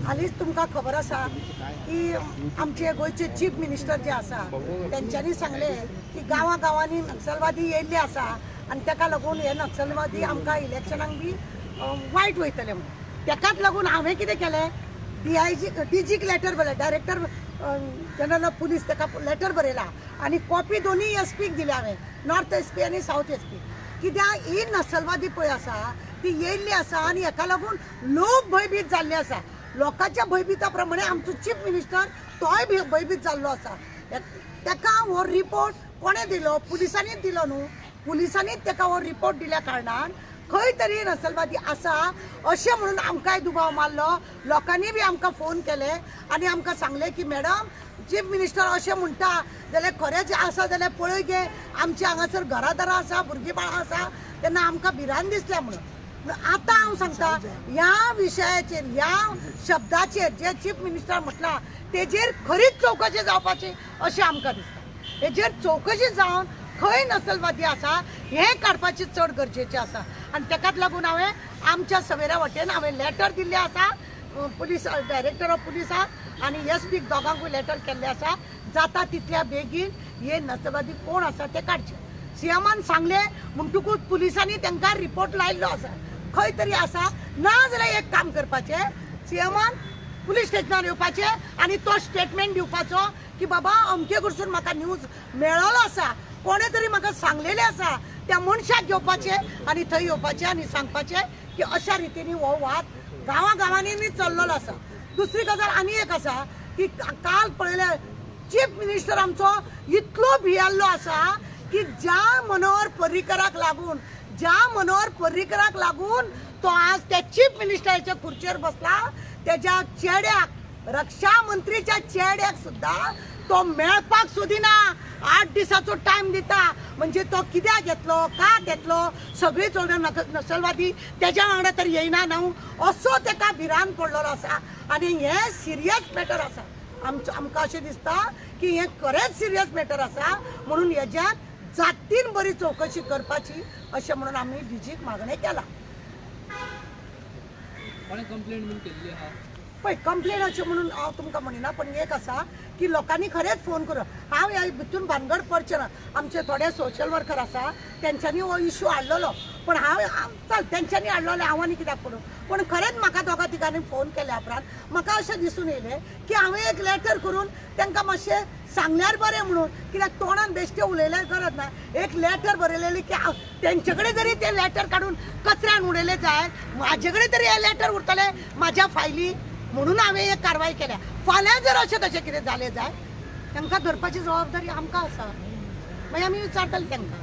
हालींच तुमकां खबर आसा की आमचे गोंयचे चीफ मिनिस्टर जे आसा तेंच्यांनी सांगलें की गांवां गांवांनी नक्सलवादी येयल्ले आसा आनी ताका लागून हे नक्सलवादी आमकां इलेक्शनाक बी वायट वयतले म्हणून. ताकाच लागून हांवें कितें केलें, डीआयजी डीजीक लेटर बरयलें, डायरेक्टर जनरल ऑफ पुलीस ताका लेटर बरयला आनी कॉपी दोनूय एस पीक दिल्या हांवें, नॉर्थ एस पी आनी सावथ एस पी. कित्याक ही नक्सलवादी पळय आसा ती येयल्ली आसा आनी हेका लागून लोक भंयभीत जाल्ले आसा. लोकांच्या भंयभिता प्रमाणे आमचो चीफ मिनिस्टर तोय भंयभीत जाल्लो आसा. ताका हो रिपोर्ट कोणें दिलो, पुलिसांनीच दिलो न्हू. पुलिसांनीच ताका हो रिपोर्ट दिल्या कारणान खंय तरी नक्सलवादी आसा अशें म्हणून आमकांय दुबाव मारलो. लोकांनी बी आमकां फोन केले आनी आमकां सांगलें की मॅडम चीफ मिनिस्टर अशें म्हणटा जाल्यार खरेंच आसा जाल्यार पळय गे, आमच्या हांगासर घरादारां आसा, भुरगीं बाळां आसा, तेन्ना आमकां भिरांत दिसल्या म्हणून. आतां हांव सांगता ह्या विशयाचेर, ह्या शब्दाचेर जे चीफ मिनिस्टर म्हटलां तेजेर खरीच चवकशी जावपाची अशें आमकां दिसता. हेजेर चवकशी जावन खंय नक्सलवादी आसा हें काडपाची चड गरजेचें आसा. आनी ताकाच लागून हांवें आमच्या सवेरा वटेन हांवें लेटर दिल्लें आसा पुलीस डायरेक्टर ऑफ पुलिसाक आनी एस पीक दोगांकूय लेटर केल्लें आसा. जाता तितल्या बेगीन हे नक्सलवादी कोण आसा ते काडचे. सीएमान सांगलें म्हणटकूच पुलिसांनी तांकां रिपोर्ट लायिल्लो आसा, खंय तरी आसा. ना जाल्यार एक काम करपाचें, सीएमान पुलीस स्टेशनार येवपाचें आनी तो स्टेटमेंट दिवपाचो की बाबा अमके कडसून म्हाका न्यूज मेळ्ळो आसा, कोणें तरी म्हाका सांगलेलें आसा, त्या मनशाक घेवपाचें आनी थंय येवपाचें आनी सांगपाचें की अशा रितीन हो वाद गांवां गांवांनी चल्लेलो आसा. दुसरी गजाल आनी एक आसा की काल पळयलें चीफ मिनिस्टर आमचो इतलो भियेल्लो आसा की ज्या मनोहर पर्रीकराक लागून, ज्या मनोहर पर्रीकराक लागून तो आज त्या चीफ मिनिस्टराच्या खुर्चेर बसला, तेज्या चेड्याक, रक्षा मंत्रीच्या चेड्याक सुद्दां तो मेळपाक सोदिना. 8 दिसाचो टायम दिता, म्हणजे तो कित्याक घेतलो, का घेतलो, सगळी चड नक्सलवादी तेज्या वांगडा तर येयना न्हू, असो तेका भिरांत पडलेलो आसा. आनी हें सिरियस मॅटर आसा. आमकां अशें दिसता की हें खरेंच सिरियस मॅटर आसा, म्हणून हेज्यात जातीन बरी चवकशी करपाची अशें म्हणून आमी डीजीक मागणें केलां. पळय कंप्लेन अशें म्हणून हांव तुमकां म्हणिना, पण एक आसा की लोकांनी खरेंच फोन करून, हांव ह्या भितून भानगड पडचें ना. आमचे थोडे सोशल वर्कर आसा तेंच्यांनी हो इशू हाडलेलो, पण हांव चल तेंच्यांनी हाडलेलो हांव आनी कित्याक पडूं, पण खरेंच म्हाका दोगां तिगांनी फोन केल्या उपरांत म्हाका अशें दिसून येयलें की हांवें एक लेटर करून तांकां मातशें सांगल्यार बरें म्हणून. कित्याक तोंडान बेश्टें उलयल्यार गरज ना, एक लेटर बरयलेली की तेंचे कडेन जरी तें लेटर काडून कचऱ्यान उडयलें जाय, म्हाजे कडेन तरी हें लेटर उरतलें म्हाज्या फायली, म्हणून हांवें एक कारवाय केल्या. फाल्यां जर अशें तशें कितें जालें जाय, तांकां धरपाची जबाबदारी आमकां आसा, मागीर आमी विचारतले तांकां.